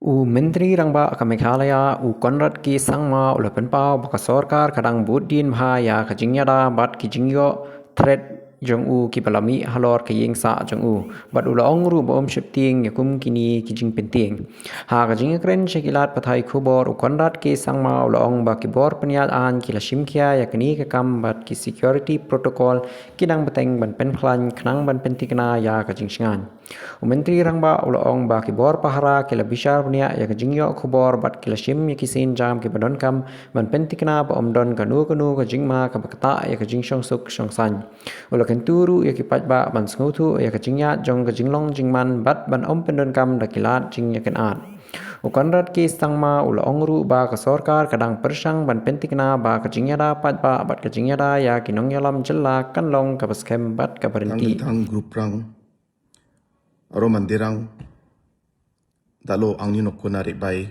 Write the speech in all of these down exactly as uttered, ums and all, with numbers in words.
U Myntri Rangbah ka Meghalaya, u Conrad K Sangma, u la pynpaw ba ka sorkar ka dang bud dien bha ïa ka jingïada bad ki jingïoh threat jong u kiba la mih halor ka ïing sah jong u. Bad u la ong ruh ba um sheptieng ïa kum kine ki jingpyntieng. Ha ka jingïakren sha ki lad pathai khubor, u Conrad K Sangma u la ong ba ki bor pynïaid aiñ ki la shim khia ïa kane ka kam bad ki security protocol ki dang bteng ban pynkhlaiñ khnang ban pynthikna ïa ka jingshngaiñ. U Myntri Rangbah u la ong ba ki bor pahara ki la bishar bniah ïa ka jingïoh khubor bad ki la shim ïa ki sienjam kiba donkam ban pynthikna ba ym don kano kano ka jingma kaba ktah ïa ka jingshongsuk shongsaiñ. U la kyntu ruh ïa ki paidbah ban sngewthuh ïa ka jingïaid jong ka jinglong jingman bad ban ym pyndonkam da ki lad jingïakynad. U Conrad K Sangma u la ong ruh ba ka sorkar ka dang pyrshang ban pynthikna ba ka jingïada paidbah bad ka jingïada ïa ki nongïalam jylla kan long kaba skhem bad kaba ryntih. Tang grup rang, aro mandirang, dalo angni nokko na ribai,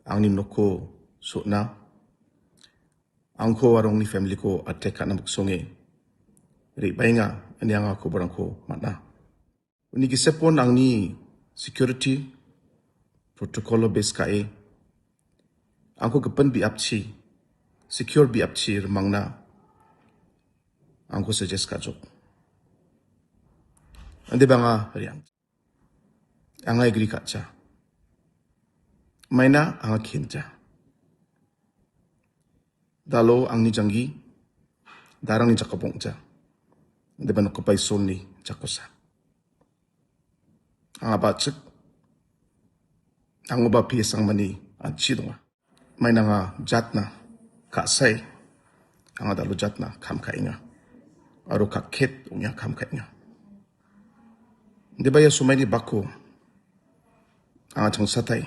angni nokko sona, angko arong ni family ko attack na muksonge. Ribai nga, ani anga ko barang ko mana. Uni ki sepon angni security protocol bes ka e. Angko kepen bi apchi, secure bi apchi remangna. Angko suggest ka jok. Ande banga riang. Anga agree ka cha. Maina anga khin cha. Dalo angni janggi, darang ni jakabong cha. Ande ban ko paisol ni jakosa. Anga bachik. Ango ba pi sang mani anchi donga. Maina nga jatna ka sai. Anga dalo jatna kam ka inga. Aro ka khet unya kam ka inga. Deba ya sumai ni bako. Anga chang satai.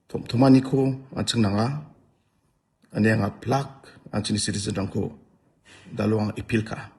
Thum thumani ko anga chang nanga. Ane anga plak anga chini citizen rang ko. Dalo anga ipil ka.